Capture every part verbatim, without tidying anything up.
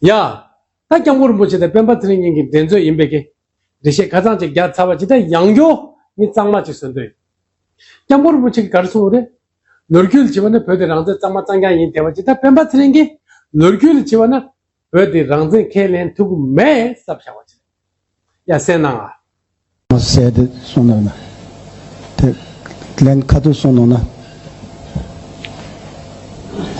ཡ། ད་སྐྱབས་མགོན་རིན་པོ་ཆེ་དང་སྤེན་པ་ཚེ་རིང་གཉིས་ཀྱི་འགྲན་རྩོད་ཡིན་པའི་གི་འགྲེལ་བཤད་ཁ་ཚང་ཅིག་རྒྱག་ཚར་བ་ཅིག་ད་ཡང་བསྐྱར་ངས་གཙང་མ་ཅིག་བཟོ་འདོད་ཡོད། སྐྱབས་མགོན་རིན་པོ་ཆེ་གིས་ག་རེ་གསུངས་རེད། ལོ་རྒྱུས་ལ་བྱས་པ་ན་བོད་དེ་རང་བཙན་གཙང་མ་གཙང་རྐྱང་ཡིན་བསྡད་པ་ཅིག་ད་སྤེན་པ་ཚེ་རིང་གིས་ལོ་རྒྱུས་ལ་བྱས་པ་ན་བོད་དེ་རང་བཙན་ཁས་ལེན་ཐུབ་ཀྱི་མེད་ཟེར་བཞག་པ་ཅིག་ཡ་གསན་གནང་ཨ། མ་ཟད་དེ་གསུངས་གནང་ན། དེ་ལན་ཁ་ཐུག་གསུངས་གནང་ན།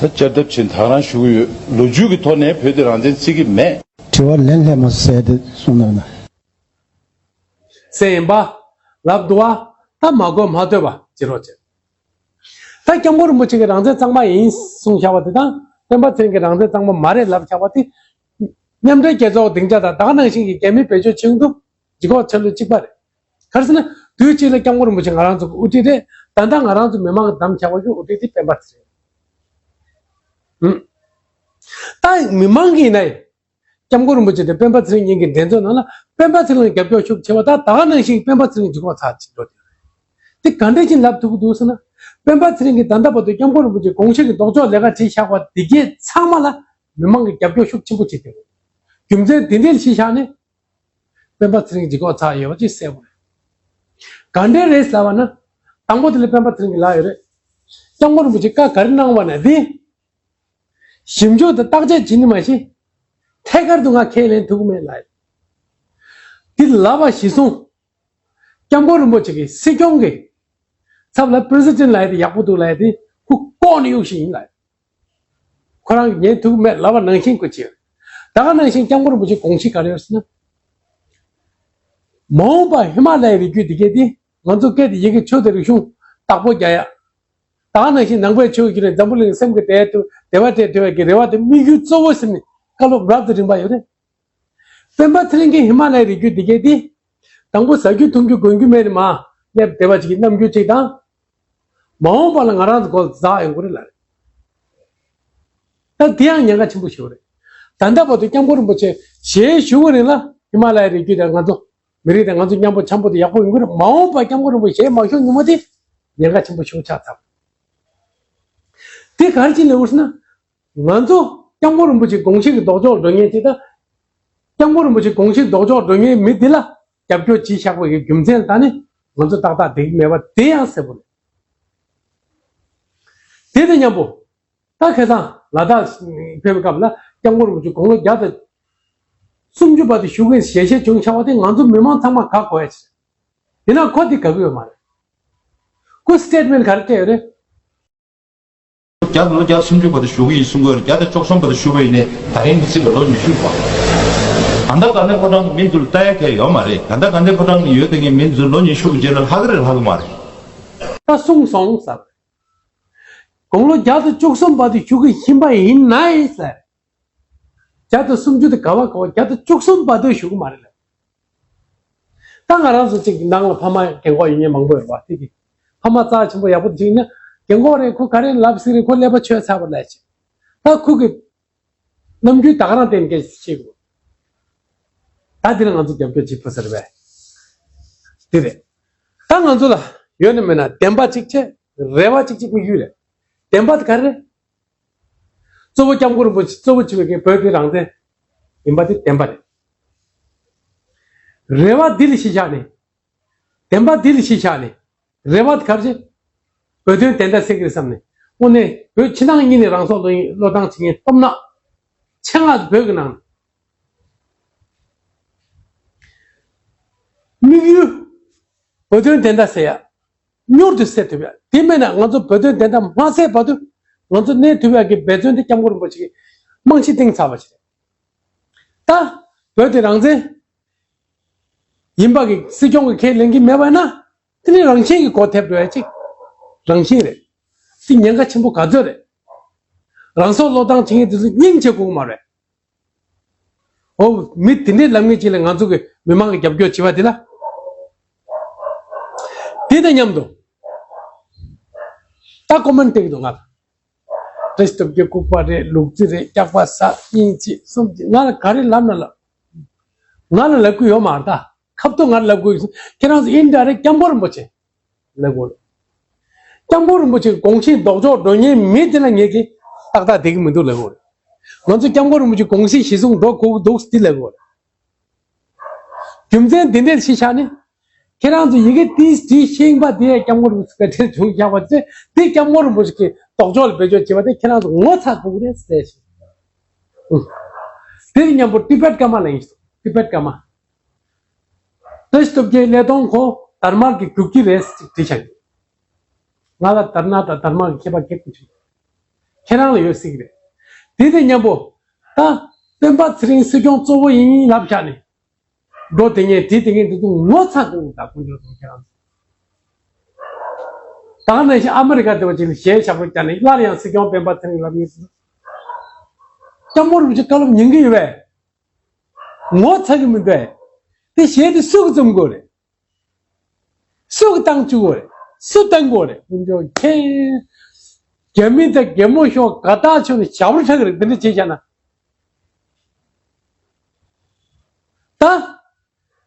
ད་བསྐྱར་ལྡབ་བྱས་ད་རང་ཞུ་གི་ཡོད། ལོ་རྒྱུས་ཀྱི་ཐོག་ནས་བོད་དེ་རང་བཙན་བརྩི་གི་མེད། དྲི་བ་ལན་སླད་མ་ཟད་དེ་གསུངས་གནང་ན། སེ་ཡིན་པ། ལབ་འདུག་བ། ད་མ་གོ་མ་ཐོས་པ་བྱེད་རོགས་བྱེད། ད་སྐྱབས་མགོན་རིན་པོ་ཆེ་གིས་རང་བཙན་གཙང་མ་ཡིན་གསུངས་བཞག་པ་དེ་དང་སྤེན་པ་ཚེ་རིང་གིས་རང་བཙན་གཙང་མ་མ་རེད་ལབ་བཞག་པ་དེ། མཉམ་འབྲེལ་རྒྱལ་ཚོགས་སྡིངས་ཆ་དང་ད་ག་ནང་བཞིན་གྱི་རྒྱ་མི་བེད་སྤྱོད་བྱེད་འདུག་ལྗིད་ཁོག་ཆེ་ལོས་གཅིག་པ་རེད། ག་རེ་ཟེར་ན་དུས་གཅིག་ལ་སྐྱབས་མགོན་རིན་པོ་ཆེ་ང་རང་ཚོ་གི་དབུ་ཁྲིད་རེད། ད་ལྟ་ང་རང་ཚོ་མི་མང་གིས་བདམས་བཞག་པ་གི་དབུ་ཁྲིད་དེ་སྤེན་པ་ཚེ་རིང་། ད་མི་མང་གིས་ཡིན་ན་ཡང་། སྐྱབས་མགོན་རིན་པོ་ཆེ་དང་སྤེན་པ་ཚེ་རིང་གཉིས་ཀྱི་འགྲན་རྩོད་ནང་ལ་སྤེན་པ་ཚེ་རིང་ལ་རྒྱབ་སྐྱོར་ཤུགས་ཆེ་བ་དང་ད་ག་ནང་བཞིན་སྤེན་པ་ཚེ་རིང་ལྗིད་ཁོག་ཚ་ཅིག་འགྲོ་དེ་རེད། དེ་ག་འདྲ་ཞིག་ལབ་ཐུབ་ཀྱི་འདུག་ཟེར་ན། སྤེན་པ་ཚེ་རིང་གིས་ད་ལྟ་བར་དུ་སྐྱབས་མགོན་རིན་པོ་ཆེ་དགོངས་གཞི་གི་ལྡོག་ཕྱོགས་ལས་ཀ་བྱས་བཞག་པ་འདི་གས་ཚང་མ་ལ་མི་མང་གིས་རྒྱབ་སྐྱོར་ཤུགས་ཆེན་པོ་བྱེད་དེ་རེད། རྒྱུ་མཚན་འདི་འདྲ་ཞིག་བཞག་ནས་སྤེན་པ་ཚེ་རིང་ལྗིད་ཁོག་ཚ་ཡོད་པ་ཅིག་གསལ་པོ་རེད། ག་འདྲ་རེད་ཟེར་བ་ན། དང་པོ་དེ་ལ་སྤེན་པ་ཚེ་རིང་གིས་ལབ་ཡོད་རེད། སྐྱབས་མགོན་རིན་པོ་ཆེ་བཀའ་ག་རེ་གནང་བ་ན་དེ། ཞིབ་འཇུག་དང་བརྟག་དཔྱད་བྱེད་ནི་མ་གཞི། ཐད་ཀར་དུ་ང་ཁས་ལེན་ཐུབ་ཀྱི་མེད་ལབ། འདི་ལབ་པ་གཞིར་བཟུང་། སྐྱབས་མགོན་རིན་པོ་ཆེ་གིས་སྲིད་སྐྱོང་གི་ཚབ་ལ་པི་རེ་སི་ཌེན་ཊི་ལབ་ཡ་དེ་ཡག་པོ་འདུག་ལབ་ཡ་དེ་ཁོ་ལྐོག་ནས་གཡུག་བཞིན་ཡིན་ལབ། ཁོ་རང་གིས་ཉན་ཐུབ་ཀྱི་མེད་ལབ་པ་ནང་བཞིན་ཁོ་བྱས། ད་ག་ནང་བཞིན་སྐྱབས་མགོན་རིན་པོ་ཆེ་དགོངས་གཞི་ག་རེ་ཡོད་ཟེར་ན། མ་འོངས་པ་ཧི་མ་ལ་ཡའི་རི་རྒྱུད་འདི་གས་དེ་ང་ཚོ་སྐད་དེ་ཡི་གེ་ཆོས་དང་རིག་གཞུང་བདག་པོ་རྒྱག་ཡ། ད་ག་ནང་བཞིན་ནང་པའི་ཆོས་ཀྱི་རེད། འཛམ་བུ་གླིང་སེམས་ཀྱི་བདེ་བ་བདེ་བ་སྤྲད་ཐུབ་ཡ་གི་རེ་བ་དེ་དམིགས་ཡུལ་གཙོ་བོ་ཟེར་ནས་བཀའ་སློབ་རབ་ཏུ་རིམ་པ་ཡོད་རེད། སྤེན་པ་ཚེ་རིང་གིས་ཧི་མ་ལ་ཡའི་རི་རྒྱུད་འདི་གས་དེ། དང་པོ་ཟ་རྒྱུ་འཐུང་རྒྱུ་གོན་རྒྱུ་མེད་ནས་མར་སླེབས་བསྡད་པ་ཅིག་གི་རྣམ་འགྱུར་ཅིག་དང་། མ་འོངས་པ་ལ་ང་རང་ཚོ་སྒོ་འཛག་ཡོང་གི་རེད་ལབ་རེད། ད་དེ་ཡང་ཉེན་ཁ་ཆེན་པོ་ཞིག་རེད། ད་ལྟ་བར་དུ་སྐྱབས་མགོན་རིན་པོ་ཆེ་ཞལ་བཞུགས་པའི་རིང་ལ་ཧི་མ་ལ་ཡའི་རི་རྒྱུད་དེ་ང་ཚོ་མི་རིགས་དེ་ང་ཚོ་མཉམ་པོ་འཆམ་པོ་དེ་ཡག་པོ་ཡོང་གི་རེད། མ་འོངས་པ་སྐྱབས་མགོན་རིན་པོ་ཆེ་ཞལ་མ་བཞུགས་ཉིན་མོ་དེ་ཉེན་ཁ་ཆེན་པོ་ཞིག་ཆགས་ཚར། དེ་ག་རེ་བྱས་ལབ་ཟེར་ན། ང་ཚོ་སྐྱབས་མགོན་རིན་པོ་ཆེ་དགོངས་གཞི་གི་ལྡོག་ཕྱོགས་འགྲོ་མཁན་དེ་དང་། སྐྱབས་མགོན་རིན་པོ་ཆེ་དགོངས་གཞི་ལྡོག་ཕྱོགས་འགྲོ་མཁན་མི་དེ་ལ་རྒྱབ་སྐྱོར་བྱས་བཞག་པ་གི་རྒྱུ་མཚན་ལ་བལྟས་ནས་ང་ཚོ་ཏག་ཏག་བསྡད་ཀྱི་མེད་པ་དེ་ཡང་གསལ་པོ་རེད། དེ་དང་མཉམ་པོ། ད་ཁ་སང་ལ་དྭགས་ཕེབས་པའི་སྐབས་ལ་སྐྱབས་མགོན་རིན་པོ་ཆེ་དགུང་ལོ་བརྒྱ་དང་སུམ་ཅུ་བར་དུ་བཞུགས་མཁན་ཞལ་བཞེས་བྱུང་བཞག་པ་དེ་ང་ཚོ་མི་མང་ཚང་མ་དགའ་དགོས་ཡ་ཅིག་རེད། ཡིན་ན་ཁོ་དེ་དགའ་གི་ཡོད་མ་རེད། ཁོ་སི་ཊེ་ཊི་མེན་ཊི་ག་རེ་སྤྲད་ཡོད་རེད། བརྒྱ་ལོ་བརྒྱ་སུམ་ཅུ་བར་དུ་བཞུགས་ཀྱི་ཡིན་གསུང་གི་ཡོད་རེད། བརྒྱ་དང་བཅུ་གསུམ་བར་དུ་བཞུགས་པ་ཡིན་ནའི་ད་རིང་འདི་ཚིག་ལ་ལོ་ཉི་ཤུ་བ། གང་ལྟར་གང་འདྲའི་ཕོ་བྲང་གི་མི་ཚོ་ལ་ལྟ་ཡ་གལ་ཡོད་མ་རེད། གང་ལྟར་གང་འདྲའི་ཕོ་བྲང་གི་ཡོད་དེ་ངའི་མི་ཚོ་ལོ་ཉི་ཤུ་གི་རྗེས་ལ་ལྷག་གི་རེད་ལྷག་གི་མ་རེད། ད་གསུངས་སོང་ཟེར། དགུང་ལོ་བརྒྱ་དང་བཅུ་གསུམ་བར་དུ་བཞུགས་ཀྱི་ཡིན་པ་ཡིན་ནའི་ཟེར། བརྒྱ་དང་སུམ་ཅུ་དེ་ག་བ་ག་བ་བརྒྱ་དང་བཅུ་གསུམ་བར་དུ་བཞུགས་ཀྱི་མ་རེད་ལ། ད་ང་རང་ཚོ་གཅིག་ནང་ལ་ཕ་མ་རྒན་གོག་ཡིན་མཁན་མང་པོ་ཡོད་པ་དེ་གི། ཕ་མ་རྩ་ཆེན་པོ་ཡག་པོ་དེ་གཅིག་ཡིན་ན་རྒན་གོག་རེད། ཁོ་ག་རེ་ལབ་སྲིད་རེད། ཁོ་ཀླད་པ་ཆོད་ཚར་བ་ལས་ཆེ། ད་ཁོ་གི་རྣམ་འགྱུར་ད་ག་རང་བསྟན་སྐད་ཤེས་དགོས། ད་འདི་ལ་ང་ཚོ་རྒྱབ་སྐྱོར་བྱེད་ཕོད་ས་རེད་པས། འདི་རེད། ད་ང་ཚོ་ལ་ཡོད་ན་མེད་ན་བདེན་པ་གཅིག་བྱས། རེ་བ་གཅིག་གཅིག་དམིགས་ཡུལ་རེད། བདེན་པ་དེ་ག་རེ་རེད། གཙོ་བོ་སྐྱབས་མགོན་རིན་པོ་ཆེ་གཙོ་བོ་བྱས་པའི་གི་བོད་ཀྱི་རང་བཙན་ཡིན་པ་དེ་བདེན་པ་རེད། རེ་བ་འདི་ལ་གཞི་བཞག་ནས། བདེན་པ་འདི་ལ་གཞི་བཞག་ནས། རེ་བ་དེ་ག་རེ་བྱེད། བོད་དོན་བདེན་མཐའ་གསལ་གྱི་རེད་བསམ་ནས། དངོས་གནས་བོད་ཕྱི་ནང་གཉིས་ནས་རང་སྲོག་བློས་བློས་བཏང་བྱེད་མཁན་སྟོབས་ནག་ཆེད་མངགས་བོད་ཀྱི་ནང་། དམིགས་ཡུལ། བོད་དོན་བདེན་མཐའ་གསལ་ཡ། མྱུར་དུ་སེལ་ཐུབ་ཡ། དེ་མེད་ན་ང་ཚོ་བོད་དོན་བདེན་མཐའ་མ་གསལ་བར་དུ་ང་ཚོ་གནས་ཐུབ་ཡ་གི་འབད་བརྩོན་དེ་སྐྱབས་མགོན་རིན་པོ་ཆེ་གིས་རྨང་གཞི་བཏིང་ཚར་བ་ཞིག་རེད། ད་བོད་དེ་རང་བཙན་ཡིན་པ་གི་སྲིད་སྐྱོང་གི་ཁས་ལེན་གྱི་མེད་པ་ན་དེ་ནི་རང་བཞིན་གྱི་གོ་ཐེབས་འགྲོ་ཡ་ཅིག་རང་བཞིན་རེད། དེ་ཉེན་ཁ་ཆེན་པོ་ག་ཚོད་རེད། རང་སྲོག་བློས་བཏང་བྱེད་མཁན་དེ་ཚོ་སྙིང་རྗེ་དགོས་ཀྱི་མ་རེད། འོ། མི་དེ་འདྲའི་ལམ་ངན་ཅིག་ལ་ང་ཚོ་གི་མི་མང་གི་རྒྱབ་སྐྱོར་བྱེད་པ་དེ་ལ། དེ་དང་མཉམ་དུ། ད་ཀོ་མེན་ཊི་སྤྲད་ཀྱི་འདུག་ང་ལ། བཀྲ་ཤིས་སྟོབས་རྒྱལ་ལྐུགས་པ་རེད། ལུག་རྫི་རེད། སྐྱག་པ་ཟ། གཉིས་གཅིག་གསུམ་གཅིག་ང་ལ་ག་རེ་ལབ་ན་ལབ། ང་ལ་ལབ་ཀྱི་ཡོད་མ་རེད་ད། ཁ་ཐུག་ང་ལ་ལབ་ཀྱི་ཡོད། ཁྱེད་རང་ཚོ་ཨིན་ཌ་རེད། སྐྱབས་མགོན་རིན་པོ་ཆེ། ལབ་དགོས་རེད། སྐྱབས་མགོན་རིན་པོ་ཆེ་གི་དགོངས་གཞི་ལྡོག་ཕྱོགས་འགྲོ་མཁན་མི་དེ་ལ་ངེད་ཀྱིས་ཏག་ཏག་བསྡད་ཀྱི་མི་འདུག་ལབ་དགོས་རེད། ང་ཚོ་སྐྱབས་མགོན་རིན་པོ་ཆེ་དགོངས་གཞི་གཞི་བཟུང་འགྲོ་དགོས་ཀྱི་འདུག་ཟེར་ལབ་དགོས། རྒྱུ་མཚན་འདི་འདྲས་ཤེས་བྱ་ནི། ཁྱེད་རང་ཚོ་ཡི་གེ་ཏིས་ཏིས་ཤེས་པ་དེ་སྐྱབས་མགོན་རིན་པོ་ཆེ་ག་འདྲས་བྱུང་བཞག་པ་དེ་དེ་སྐྱབས་མགོན་རིན་པོ་ཆེ་གི་ལྡོག་ཕྱོགས་ལ་བེད་སྤྱོད་བྱེད་པ་དེ་ཁྱེད་རང་ཚོ་ངོ་ཚ་དགོས་ཀྱི་རེད་ཟེར་ཞིང་། དེ་ནི་མཉམ་པོ་ཏི་བེད་ཀརྨ་ལ་ཡིན་ཞིང་ཏི་བེད་ཀརྨ། བཀྲ་ཤིས་སྟོབས་རྒྱལ་ཀླད་སྟོང་ཁོ་དར་དམར་གྱི་རྒྱུག་ཁྱི་རེད་ཅེས་བྲིས་བཞག་ང་ལ་དར་ནག་དང་དར་དམར་གྱི་ཁྱད་པར་གེགས་མི་ཆུང་། ཁྱེད་རང་ལ་ཡོད་སྲིད་ཀྱི་རེད། དེ་དང་མཉམ་པོ། ད་སྤེན་པ་ཚེ་རིང་སྲིད་སྐྱོང་གཙོ་བོ་ཡིན་ལབ་བཞག་ནས། འགྲོ་དེ་ངས་དེ་དེ་ངས་འདི་ཚོ་ངོ་ཚ་དགོས་ད་དཀོན་མཆོག་གསུམ་ཁྱེད་རང་ཚོ། ད་ནང་བཞིན་ཨ་མི་རི་ཀ་དེ་བ་ཅིག་ལ་གཞས་ཞབས་བྲོ་བརྒྱབ་ནས་སླར་ཡང་སྲིད་སྐྱོང་སྤེན་པ་ཚེ་རིང་ལབ་ཡིན་ཟེར། སྐྱབས་མགོན་རིན་པོ་ཆེ་བཀའ་སློབ་ཉན་གྱི་ཡོད་པས། ངོ་ཚ་གི་མི་འདུག་དེ་གཞས་དེ་སུ་གིས་རྩོམ་དགོས་རེད། སུ་གིས་བཏང་བཅུག་དགོས་རེད། སུ་བཏང་དགོས་རེད། དཀོན་མཆོག་མཁྱེན། རྒྱ་མི་དང་རྒྱལ་མོ་ཤོག་དགའ་ཐག་ཆོད་ནས་ཞབས་བྲོ་འཁྲབ་ཀྱི་རེད། འདི་འདྲ་བྱས་བཞག་ན། ད།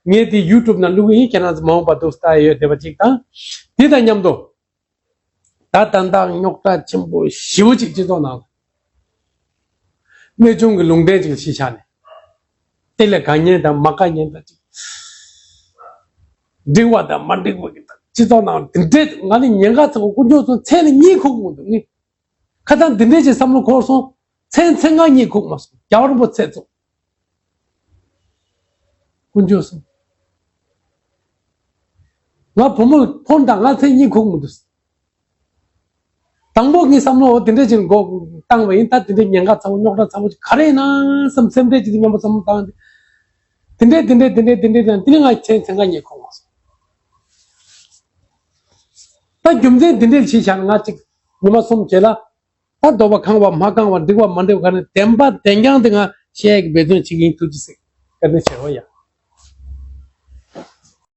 ངས་དེ་ཡུ་ཊུབ་ནང་བླུག་གི་ཡིན། ཁྱེད་རང་ཚོ་མ་འོངས་པ་འདུག་ལྟ་ཡི་ཡོད་བསྡད་པ་ཅིག་དང་། དེ་དང་མཉམ་དུ། ད་ད་ལྟ་རྙོག་དྲ་ཆེན་པོ་ཞེ་པོ་ཅིག་སྤྱི་ཚོགས་ནང་ལ། རྨད་བྱུང་གི་ལུང་བསྟན་ཅིག་ལ་གཞི་བཞག་ནས། དེ་ལས་དགའ་མཁན་དང་མ་དགའ་མཁན་དང་ཅིག་འགྲིག་པ་དང་མ་འགྲིག་པ་གི་དང་སྤྱི་ཚོགས་ནང་དེ་འདྲས་ང་ནི་ཉེན་ཁ་ཚ་བོ་དཀོན་མཆོག་གསུམ་མཚན་ལ་གཉིད་ཁུག་མི་འདུག་ངས། ཁ་སང་འདི་འདྲས་ཀྱི་བསམ་བློ་འཁོར་སོང་། མཚན་མཚན་ང་གཉིད་ཁུག་མ་སོང་། རྒྱལ་བ་རིན་པོ་ཆེ་ཚོ། དཀོན་མཆོག་གསུམ། ང་བུ་མོ་ཕོན་དང་ང་མཚན་གཉིད་ཁུག་མི་འདུག་དང་པོ་ངའི་བསམ་བློ་འོ་དེ་འདྲས་ཀྱི་འགོ་བཏང་བ་ཡིན། ད་དེ་འདྲས་ཉེན་ཁ་ཚ་བོ་རྙོག་དྲ་ཚ་བོ་ཅིག་ག་རེ་ཡིན་ན་བསམ། སེམས་ཁྲལ་ཅིག་དེ་མཉམ་པོ་བསམ་བློ་བཏང་སྟེ། དེ་འདྲས་དེ་འདྲས་དེ་འདྲས་དེ་འདྲས་དང་དེ་ནས་ང་མཚན་མཚན་ང་གཉིད་ཁུག་མ་སོང་། ད་རྒྱུ་མཚན་དེ་འདྲས་ཤེས་བྱ་ན་ང་ཅིག་ཉི་མ་གསུམ་རྗེས་ལ། ད་འདོད་པ་ཁེངས་པ་མ་ཁེངས་པ་འགྲིག་པ་མ་འགྲིག་པ་ག་ནས་བདེན་པ་བདེན་རྐྱང་དེ་ང་བཤད་ཀྱི་འབད་བརྩོན་བྱེད་ཀྱི་ཡིན། ཐུགས་རྗེ་ཆེ། བཀའ་དྲིན་ཆེ་བ་ཡ།